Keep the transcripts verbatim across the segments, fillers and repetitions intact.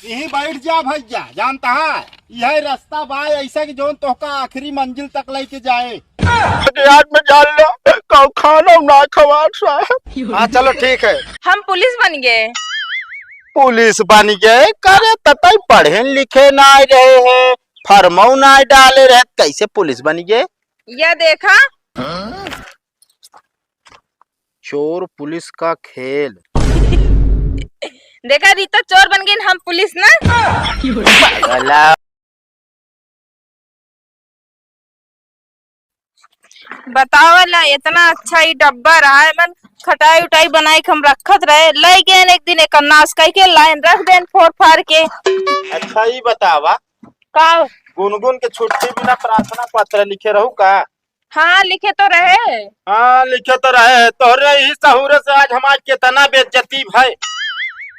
यहीं बैठ जा भैया, जानता है, यह रास्ता बा ऐसा कि जौन तोहका आखिरी मंजिल तक लेके जाए। आज में जान लो, कौ खाना ना खवा साहब। हाँ, चलो ठीक है। हम पुलिस बन गए। पुलिस बन गए? करे ततई पढ़े लिखे ना रहे हैं, फॉर्मो ना डाले रहे, कैसे पुलिस बन गए? या देखा। चोर पुलिस का खेल। देखा, रीता चोर बन गई, हम पुलिस ना। पागला। बतावला, इतना अच्छा ई डब्बा रहा है, मन खटाई उटाई बनाई के हम रखत रहे, ले गए एक दिन एक नाश कई के लाइन रख देन फोड़ फाड़ के। अच्छा, ई बतावा, का? गुनगुन के छुट्टी बिना प्रार्थना पत्र लिखे रहू का? हाँ, लिखे तो रहे। हाँ, लिखे तो रहे। तोहरे ही सहूरे से आज हमार कितना बेइज्जती भय।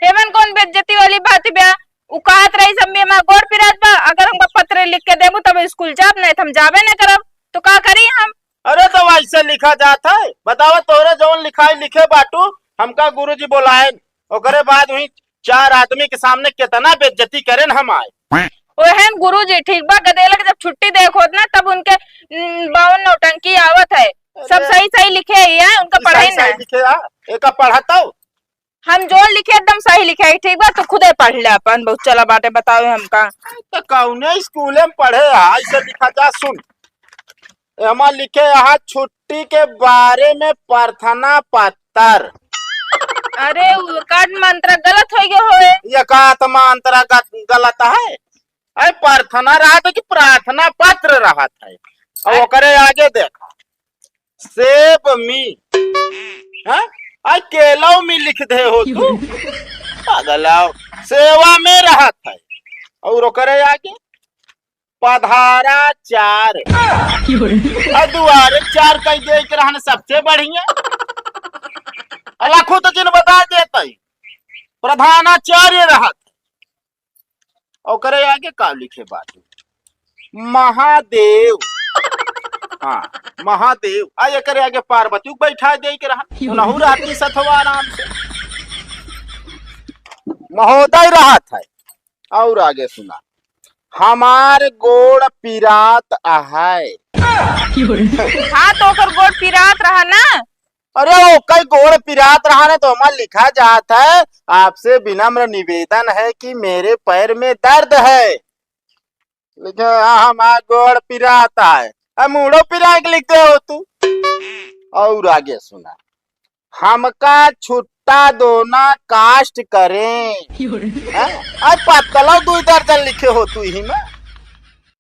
हेमन, कौन बेइज्जती वाली बात बा? उ कहत रही सब में हमार गोड़ पिरात बा, अगर हमका पत्र लिख के देबू तब स्कूल जाब, नहीं तो हम जाबे न करब। तो का करी हम? अरे, तो वैसे लिखा जात है? बतावा, तोहरे जौन लिखाई लिखे बाटू, हमका गुरुजी बोलाएन, ओकरे बाद हुई चार आदमी के सामने कितना बेइज्जती करेन हम आए। ओहन गुरुजी, ठीक बा, गदेला के जब छुट्टी देख होत ना, तब उनके, उम, बावन नौटंकी आवत है। सब अरे। सही सही लिखे ही है, उनका पढ़ाई सही ना। सही लिखे, हाँ? एका पढ़ा तो। हम जो लिखे एकदम सही लिखे ही, ठीक बा, तू खुदे पढ़ ले अपन, बहुत चला बाटे, बतावे हमका। तो कौने स्कूले में पढ़े है, ऐसे लिखा जा, सुन। एमा लिखे यहाँ छुट्टी के बारे में प्रार्थना पत्र। अरे, उ एकाध मंत्र गलत होइ गए होए। एकाध मंत्र ग-, गलत है। अरे, प्रार्थना रहत है कि प्रार्थना पत्र रहत है? और ओकरे आगे देख, save me, हाँ? आई केलव में लिख दे हो तू। पागल आओ, सेवा में रहत है। और ओकरे आगे पधारा चार। और दुआरे चार कह दे के रहन सबसे बढ़िया। अलखो तो जिन बता देता ही, प्रधानाचार्य रहत। ओकरे आगे का लिखे बाटे? महादेव। हाँ, महादेव। आ एकरे आगे पार्वती को बैठा दे के रहन। उनहु रहती सथवा आराम से। महोदय रहत है। और आगे सुना, हमार गोड़ पिरात है। हाँ, तो ओकर गोड़ पिरात रहा ना। अरे, ओकर गोड़ पिरात रहा ना, तो हमार लिखा जात है, आपसे विनम्र निवेदन है कि मेरे पैर में दर्द है। लिखे, हाँ, हमार गोड़ पिरात है। अब मूड़ो पिरा के लिख दे हो तू। और आगे सुना, हमका छुट्टा दोना कास्ट करें। हैं? आज पत्तलो दुई दर्जन लिखे हो तू ही में।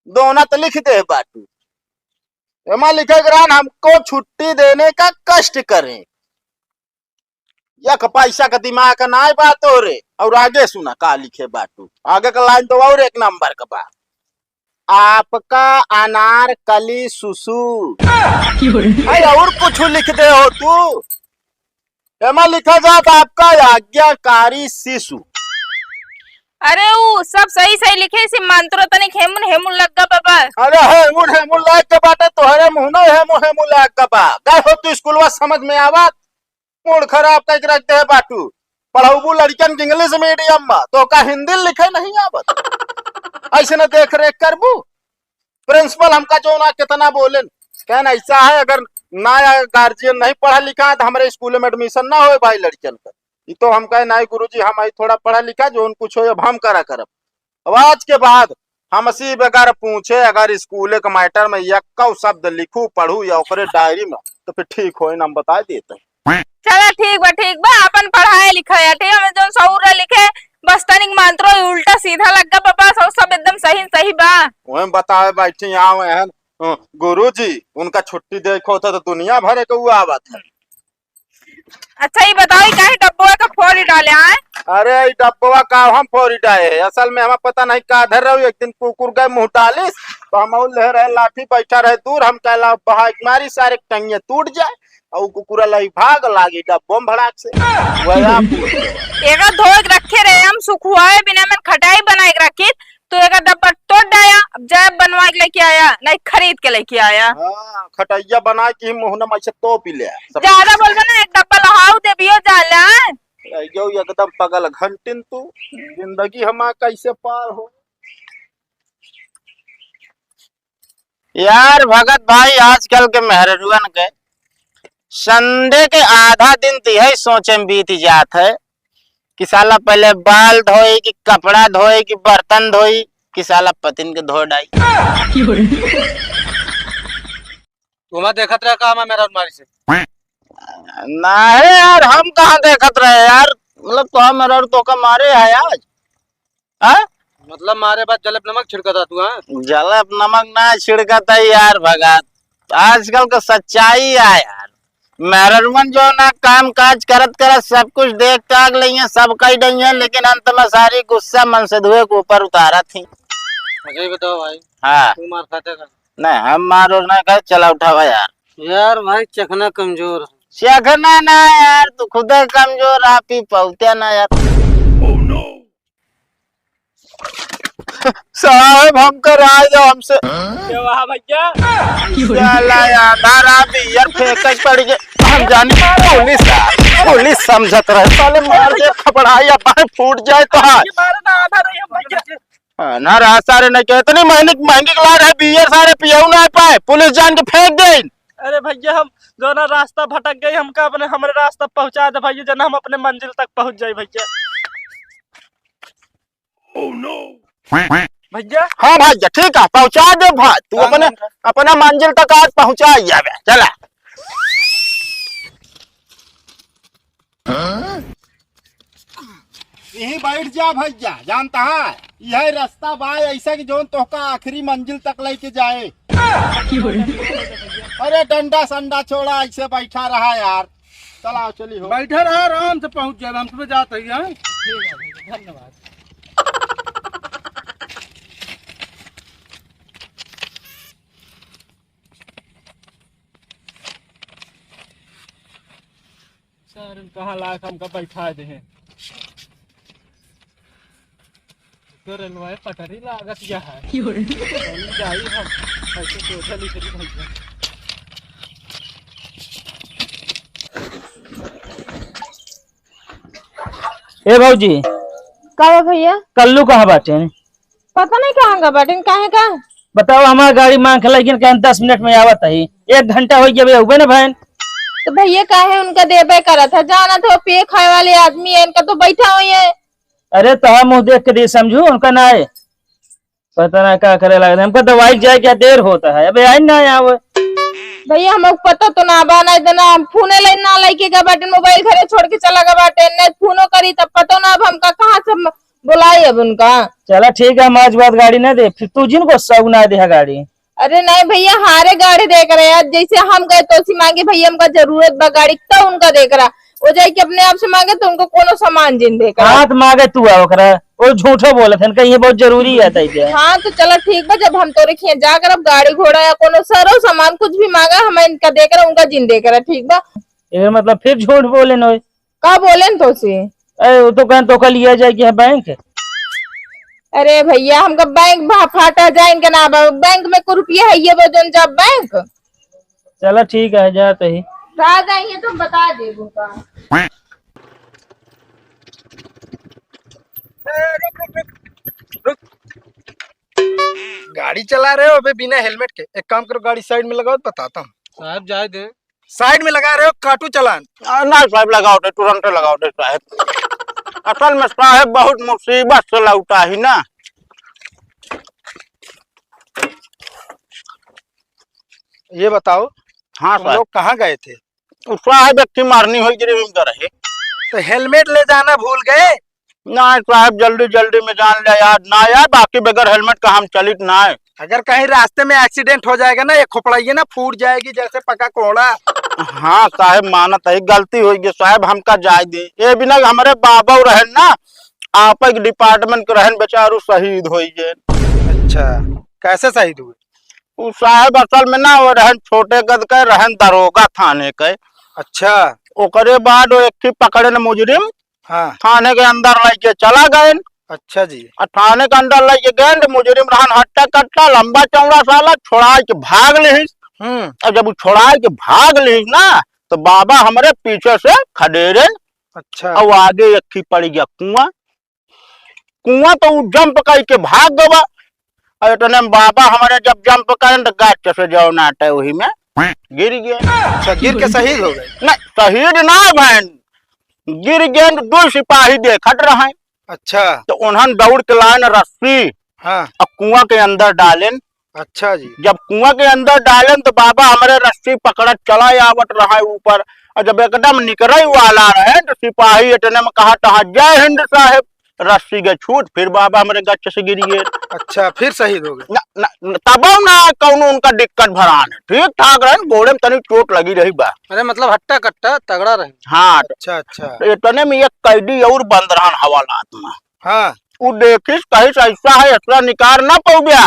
दोना तो लिख दे बाटू। एमा लिखे के रहन, हमको छुट्टी देने का कष्ट करें। एक पैसा का दिमाग का नाय बा तोरे। और आगे सुना का लिखे बाटू। आगे का लाइन तो और एक नंबर का बा। आपका अनारकली सुसु। अरे, और कुछ लिख दे हो तू। एमा लिखा जात आपका आज्ञाकारी शिशु। अरे, उ सब सही सही लिखे, से मंत्रो तनिक हेमुन हेमुन लग गा बाबा। अरे, हेमुन हेमुन लग के बाटे, तोहरे मुंह में हेमुन हेमुन लग के बा। गए हो तू स्कूलवा समझ में आवत? मूड खराब कइके रख दे बाटू। पढ़ाउबू लड़कन के इंग्लिश मीडियम में, तो का हिंदी लिखे नहीं आवत? ऐसे न देख रेख करबू। प्रिंसिपल हमका जो ना कितना बोलेन, कहन ऐसा है, अगर ना गार्जियन नहीं पढ़ा लिखा है तो हमारे स्कूल में एडमिशन ना होए भाई लड़कन का। ये तो हम कहे नहीं गुरुजी, हम आई थोड़ा पढ़ा लिखा, जो उन कुछ हो अब हम करा करब। अब आज के बाद हमसे बगैर पूछे अगर स्कूले के मैटर में यक्कौ शब्द लिखू, पढ़ू या ओकरे डायरी में, तो फिर ठीक होई ना, हम बता देते हैं। चला ठीक बा, ठीक बा, अपन पढ़ाई लिखाई, ठीक है, हमें जौन सहूर रहे लिखे, बस तनिक मंत्रो उल्टा सीधा लग गा बाबा, सब, सब एकदम सही सही बा। वही बतावे बैठी आवे हैं, अ, गुरुजी, उनका छुट्टी देखो तो, तो दुनिया भर के हुआ आवत है। अच्छा, ये बताओ, ये काहे डब्बवा का फोड़ी डाले आए? अरे, ई डब्बवा का हम फोड़ी डाए है? असल में हमें पता नहीं का धर रहे, एक दिन कुकुर गए मुंह डालिस, तो हम और ले रहे लाठी, बैठा रहे दूर, हम कहला बहा के मारी सारे टंगिया टूट जाए, और कुकुरा लाई भाग लागी डब्बो में भड़ाक से। वही आप एका धोए के रखे रहे, हम सुखुआए बिना मन खटाई बनाए के रखी, तो एका डब्बा तोड़ डाया, अब जाए बनवा के लेके आया, नहीं खरीद के लेके आया। हाँ, खटैया बना के ही मुंह में ऐसे तोप ही ले। सब ज्यादा बोलबे ना, एक डब्बा लहाऊ देबियो जाला। तू एकदम पगल घंटिन तू, जिंदगी हमार कैसे पार हो। यार भगत भाई, आजकल के मेहररुअन के Sunday के आधा दिन तो यही सोचे में बीत जात है कि साला पहले बाल धोई कि कपड़ा धोई कि बर्तन धोई कि साला पतिन के धो डाई। तू हमार देखत रहे का, हमार मेहरारू मारी से? नाहीं यार, हम कहाँ देखत रहे यार, मतलब तो हम मेहरारू तोका मारे है आज, हाँ? मतलब मारे बाद जले पे नमक छिड़कत है तू, हाँ? जले पे नमक ना छिड़कत है यार भगत, आजकल का सच्चाई है यार। मेहररुअन जो ना काम काज करत करत सब कुछ देख टाक लइहैं, सब कइ डइहैं, लेकिन अंत में सारी गुस्सा मनसेधुए के ऊपर उतारत ही। अच्छा, ये बताओ भाई, हाँ। तू मार खाते का? नहीं, हम मार और नहीं खाए, चला उठावा यार। यार भाई, चखना कमजोर है। चखना ना यार, तू खुदे कमजोर, आप ही पहुँचे ना यार। साहब, हमका राय दो, हमसे। क्या हुआ भैया? साला आधा रात बियर फेंकत पड़ गए। हम जानी पुलिस, पुलिस समझत रहे। साले मार दे, खपड़ाई, अब फूट जाए तो हाँ। ये मारे ना, आधा रही हम भैया। हाँ, ना रहा सारे, नहीं के इतनी महंगी, महंगी ला रहे बियर, सारे पियऊ ना पाए, पुलिस जान के फेंक दे। अरे भैया, हम जो ना रास्ता भटक गए, हमका अपने, हमरे रास्ता पहुँचा दे भैया, जना हम अपने मंजिल तक पहुँच जाए भैया। भैया। हाँ भैया, ठीक है, पहुँचा दे भाई। तू हाँ, अपने, हाँ। अपने मंजिल तक आज पहुँचा ही जाबे। चला। यहीं बैठ जा भैया, जानता है, यही रास्ता बा ऐसा कि जौन तोहका आखिरी मंजिल तक लेके जाए। अरे डंडा संडा छोड़ा, ऐसे बैठा रहा यार। चला, चली हो। बैठे रहा, आराम से पहुँच जाबे, हम तुम्हें जात ही, हाँ? ठीक है भैया, धन्यवाद। सर, कहाँ लायक हमका बैठा दे हैं। तो रेलवे पटरी लागत या है। क्यों रे? चली जाई हम, ऐसे सोचा लिख रही भैया। ए भौजी, का बा भैया? कल्लू कहाँ बाटे? पता नहीं कहाँ का बाटे, काहे का? बताओ, हमार गाड़ी मांग के लेकिन कहें दस मिनट में आवत ही, एक घंटा हो गया, अबे अउबे ना भैन। तो भैया काहे उनका देबे करत है, जानत हो पिए खाए वाले आदमी है, इनका तो बैठा हुई है। अरे तोहार मुँह देख के दे समझू, उनका ना है। पता ना का करे लागत है। हमका दवाई जाए क्या देर होता है, अबे आई ना आवे। भैया हमको पता तो ना बा, नहीं देना हम फोने ले ना लेके गए बाटे, मोबाइल घरे छोड़ के चला गए बाटे, नहीं फोनो करी तब पता ना अब हमका कहाँ से म-, बुलाई अब उनका। चला ठीक है, हम आज बाद गाड़ी ना दे, फिर तू जिनको सब ना दे गाड़ी। अरे नहीं भैया, हारे गाड़ी देख रहे हैं, जैसे हम गए तो उसी मांगे भैया हमका जरूरत बा गाड़ी, तो उनका देख रहा, वो जाए कि अपने आप से मांगे तो उनको कोनो सामान जिन दे कर। हाँ, तो मांगे तू आ ओकरा, वो झूठो बोलत हन, कहीं ये बहुत जरूरी है, तै दे। हाँ, तो चलो ठीक बा, जब हम तोरे खिया जा कर अब गाड़ी घोड़ा या कोनो सरो सामान कुछ भी मांगा, हम इनका दे कर, उनका जिन दे कर, ठीक बा? एकर मतलब फिर झूठ बोले न होय। का बोले न तोसे? अरे, वो तो कहन तोका लिया जाए कि है बैंक। अरे भैया, हमका बैंक भा फाटा जाए इनके ना बा, बैंक में को रुपया है ये वो जौन जब बैंक। चला ठीक है, जात ही। कहाँ जाइए तुम बता दे उनका। रुक, रुक, रुक, रुक। गाड़ी चला रहे हो अबे बिना हेलमेट के। एक काम करो, गाड़ी साइड में लगाओ, बताता हूँ। साहब जाए दे। साइड में लगा रहे हो, काटू चालान। आ, ना साहब, लगाओ दे, तुरंत लगाओ दे साहब। असल में साहब बहुत मुसीबत से लौटा ही ना। ये बताओ, हाँ तुम साहब। लोग कहाँ गए थे? उ साहब एक ठे मारनी होई गिरे उनका रहे। तो हेलमेट ले जाना भूल गए? ना साहब, जल्दी जल्दी में जान ले याद ना आया, बाकी बगैर हेलमेट का हम चलित ना है। अगर कहीं रास्ते में एक्सीडेंट हो जाएगा ना, ये खोपड़ाइए ना फूट जाएगी जैसे पका कोहड़ा। हाँ साहब, मानत है, गलती होई गई साहब, हमका जाए दे। ये बिना हमरे बाबू रहन ना, आप एक डिपार्टमेंट के रहन, बेचारू शहीद होई गए। अच्छा, कैसे शहीद हुए? उ साहब असल में ना वो रहन छोटे कद के, रहन दरोगा थाने के। अच्छा। ओकरे बाद वो एक ठे पकड़े न मुजरिम, हाँ। थाने के अंदर लेके चला गए। अच्छा जी। और थाने के अंदर लेके गए तो मुजरिम रहन हट्टा कट्टा, लंबा चौड़ा साला, छोड़ा के भाग लिहिस। हम्म। और जब वो छोड़ा के भाग लिहिस ना, तो बाबा हमरे पीछे से खदेरे अच्छा। और आगे एक ही पड़ गया कुआं। कुआं तो उ जंप कइ के भाग गवा। और इतने में बाबा हमरे जब जंप करें तो गच्च से जौन आटे वही में गिर गए। अच्छा, गिर के शहीद हो गए? नहीं, शहीद ना भएन, गिर गए तो दो सिपाही देखत रहे। अच्छा। तो उन्हन दौड़ के लाएन रस्सी हाँ। और कुआं के अंदर डालेन। अच्छा जी। जब कुआं के अंदर डालेन तो बाबा हमरे रस्सी पकड़त चला आवत रहे ऊपर, और जब एकदम निकरे वाला रहे तो सिपाही इतने में कहा, "तहाँ जय हिंद साहेब।" रस्सी के छूट, फिर बाबा हमरे गच्च से गिर गए। अच्छा, फिर शहीद हो गए? न, न, न, तबो ना कौनो उनका दिक्कत भरान है, ठीक ठाक रहन, गोड़े में तनी चोट लगी रही बा। अरे, मतलब हट्टा कट्टा तगड़ा रहे। हाँ। अच्छा, अच्छा। तो इतने में एक कैदी और बंद रहन हवालात में। हाँ। उ देखिस, कहिस, "ऐसा है, ऐसा निकाल ना पउब्या।"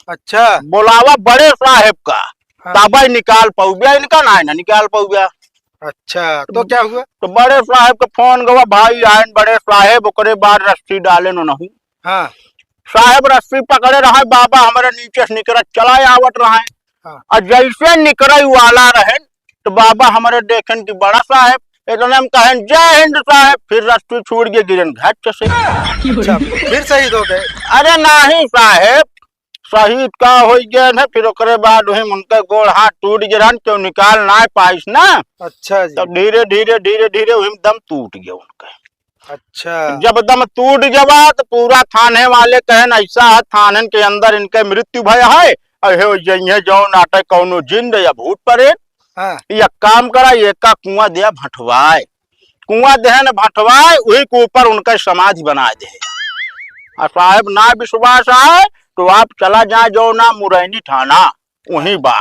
अच्छा। बोलावा बड़े साहेब का, हाँ। तबे निकाल पउब्या, इनका ना, ना निकाल पउब्या। अच्छा, तो क्या हुआ? तो बड़े साहेब के फोन गवा, भाई आएन बड़े साहेब, ओकरे बाद रस्सी डालेन ओनहु। हाँ। साहेब रस्सी पकड़े रहे, बाबा हमरे नीचे से निकरत चला आवत रहे। हाँ। और जैसे निकरे वाला रहे, तो बाबा हमरे देखेन कि बड़ा साहेब, इतने में कहेन, "जय हिंद साहेब", फिर रस्सी छूट के गिरेन घच्च से। अच्छा, फिर शहीद हो गए? अरे नहीं साहेब, शहीद का हो गए हैं, फिर ओकरे बाद वही उनके गोड़ हाथ टूट गए रहन, क्यों निकाल ना पाइस ना। अच्छा जी। तब धीरे, धीरे, धीरे, धीरे वही दम टूट गया उनका। अच्छा। जब दम टूट गवा तो पूरा थाने वाले कहेन, "ऐसा है, थानन के अंदर इनके मृत्यु भय है, और हे जइहे जौन आटे कौनो जिंद या भूत प्रेत।" हाँ। एक काम करा, एका कुआं दिया भटवाए, कुआं देहन भटवाए, वही के ऊपर उनका समाधि बनाए दे। और साहेब ना विश्वास आए तो आप चला जाए जौन मुरैनी थाना, वहीं बा।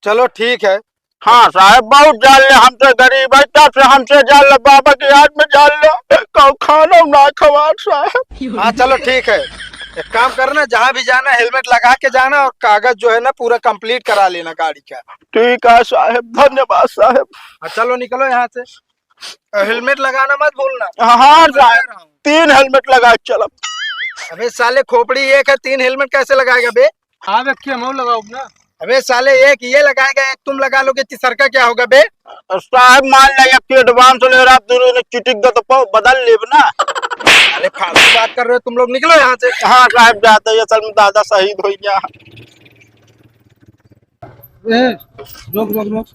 चलो ठीक है। हाँ साहेब, बहुत जान ले हमसे गरीब है, तब से हमसे जान ले, बाबा के याद में जान ले, कहूँ खाना ना खवा साहेब। हाँ चलो ठीक है, एक काम करना, जहाँ भी जाना हेलमेट लगा के जाना और कागज जो है ना पूरा कंप्लीट करा लेना गाड़ी का। ठीक है साहेब, धन्यवाद साहेब। हाँ चलो निकलो यहाँ से, और हेलमेट लगाना मत भूलना। हाँ, हाँ साहेब, तीन हेलमेट लगा के चलब। अबे साले खोपड़ी एक है, तीन हेलमेट कैसे लगाएगा बे? हाँ बे, के हम लगाओ ना। अबे साले, एक ये लगाएगा, एक तुम लगा लोगे, तीसर का क्या होगा बे? साहब, मान ला, एक ठे advance ले रहा, आप दोनों ने चिटिक दो तो पाओ, बदल लेब ना। अरे, फालतू बात कर रहे हो तुम लोग, निकलो यहाँ से। हाँ साहब, जाते ही असल में दादा शहीद हो गया। ए, रोक, रोक, रोक।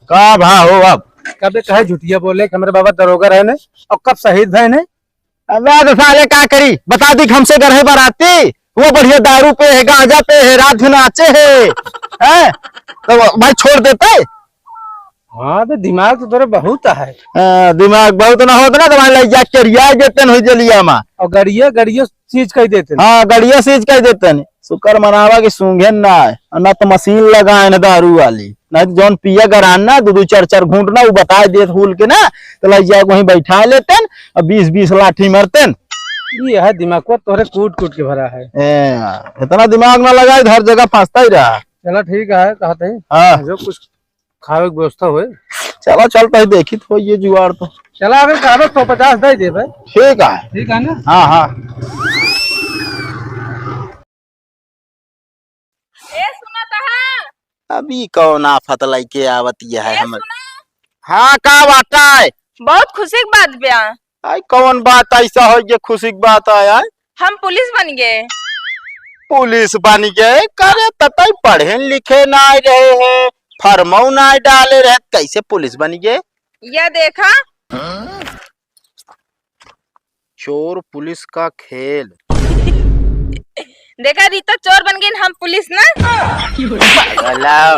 का भा हो अब? कबे कहे झुटिया बोले कि हमरे बाबा दरोगा रहे ने, और कब शहीद भए ने? अबे तो साले का करी, बता दी कि हमसे घर है बाराती, वो बढ़िया दारू पे है, गांजा पे है, रात भर नाचे है, हैं? तो भाई छोड़ देते? हाँ बे, दिमाग तो तोरे बहुत है। हाँ, दिमाग बहुत ना होत ना, तो भाई लग जा चरिया देते हैं जलिया में। और गड़िया, गड़िया सीज कर देते हैं। हाँ, गड़िया सीज कर देते हैं। शुक्र मनावा कि सूंघे ना है, और ना तो मशीन लगाए ना दारू वाली, ना तो जौन पिया गरान ना, दो दो चार चार घूंट ना, वो बताए देत हुल के ना, तो लग जाए वहीं बैठा लेते हैं, और बीस बीस लाठी मारते हैं। ये है दिमाग को तोहरे कूट कूट के भरा है। ए, इतना दिमाग ना लगाए, हर जगह फंसता ही रहा। चला ठीक है, कहते हैं। हाँ। जो कुछ खावे के व्यवस्था होए। चला, चल, पहले देखी तो ये जुगाड़ तो। चला, अगर कहबे सौ पचास दे देबे। ठीक है। ठीक है ना? हाँ, हाँ। ए, सुना तहा? अभी कौन आफत लइके आवत ये है ए, हमर? सुना? हाँ, का बात है? बहुत खुशी की बात बा। आई, कौन बात ऐसा हो जे खुशी की बात आय, आय? हम पुलिस बन गए। पुलिस बन गए? करे ततई पढ़े लिखे ना रहे हैं, फॉर्मो ना डाले रहे, कैसे पुलिस बन गए? या देखा। चोर पुलिस का खेल। देखा रीता, चोर बन गई, हम पुलिस ना। पागल हो।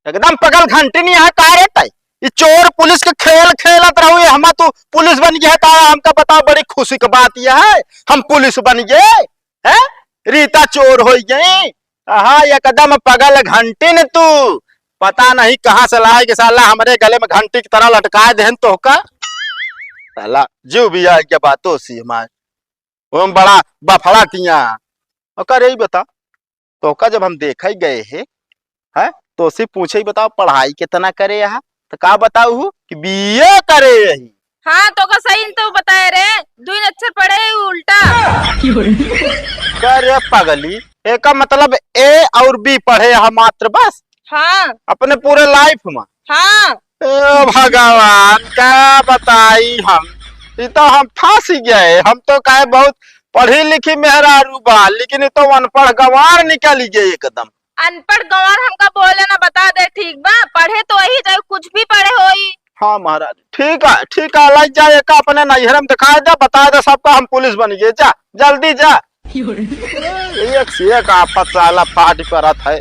एकदम पगल घंटी नहीं है, का रे तई? ई चोर पुलिस के खेल खेलत रहू, ये हमा तू पुलिस बन गया है, का हमका बताओ, बड़ी खुशी की बात ये है, हम पुलिस बन गए, हैं? रीता चोर हो गई। आहा, एकदम पगल घंटी न तू, पता नहीं कहाँ से लाए के साला हमरे गले में घंटी की तरह लटकाए देहन तोहका। साला जीव भी आ गया बातों से हमार। वो बड़ा बफड़ा किया। ओकर यही बता, तोहका जब हम देखे गए हैं, हैं, तो से पूछे ही बताओ, पढ़ाई कितना करे यहाँ? तो का बताऊ हूँ कि बीए करे यही। हाँ, तोहका सही तो बताए रे, दुई अक्षर पढ़े ही उल्टा। का रे पगली, एका मतलब ए और बी पढ़े यहाँ मात्र बस? हाँ। अपने पूरे लाइफ में? हाँ। ए भगवान, का बताई हम, ई तो हम फंस गए। हम तो कहे बहुत पढ़ी लिखी मेहरारू बा, लेकिन ई तो अनपढ़ गंवार निकल गए एकदम। अनपढ़ गंवार हमका बोले ना, बता दे, ठीक बा? पढ़े तो वही जाए, कुछ भी पढ़े होई। हाँ महाराज, ठीक है, ठीक है, ले जा, एक अपने नैहर में दिखा दे, बता दे सबका हम पुलिस बन गए। जा, जल्दी जा। एक से एक आफत साला पार्टी पर आता है।